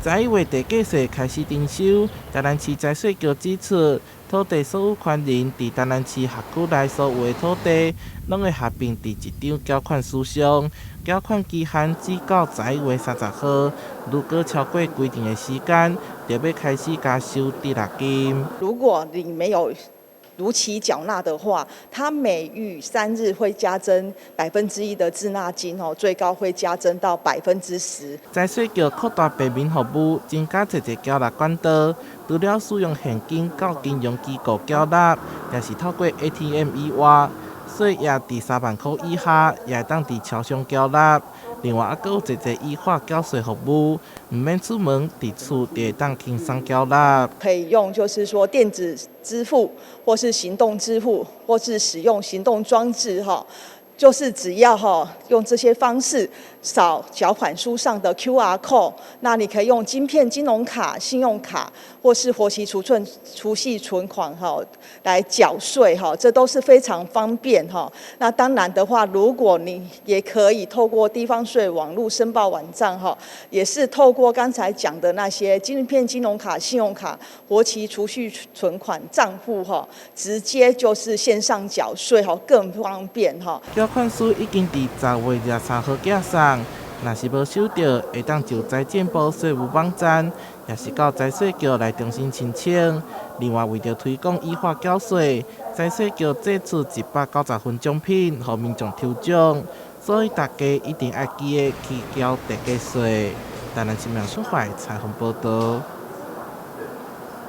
11月地價稅開始徵收，台南市財稅局指出，土地所有權人佇台南市轄區內所有的土地，攏會合併佇一張繳款書上，繳款期限只到11月30號。如果超過規定的時間，就欲開始加收滯納金。如果你沒有如期繳納的話，它每逾3日會加徵1%的滯納金哦，最高會加徵到10%。財稅局擴大便民服務，增加濟濟繳納管道，除了使用現金到金融機構繳納，抑是透過 ATM 以外，稅額佇3萬箍以下，也會當佇超商繳納。另外，猶閣有濟濟依法繳稅服務，毋免出門，佇厝就會當輕鬆繳納。可以用就是說電子支付，或是行動支付，或是使用行動裝置哈，就是只要哈用這些方式掃繳款書上的 QR code，那你可以用晶片金融卡、信用卡，或是活期儲蓄存款哈來繳稅哈，這都是非常方便哈。那當然的話，如果你也可以透過地方稅網路申報網站哈，也是透過剛才講的那些晶片金融卡、信用卡、活期儲蓄存款賬戶哈，直接就是線上繳稅哈，更方便哈。繳款書已經佇10月23號寄送，若是無收著，會當就財政部稅務網站，抑是到財稅局來重新申請。另外，為著推廣依法繳稅，財稅局祭出190份獎品，予民眾抽獎，所以大家一定愛記得去繳地價稅。台南新聞小懷採訪報導。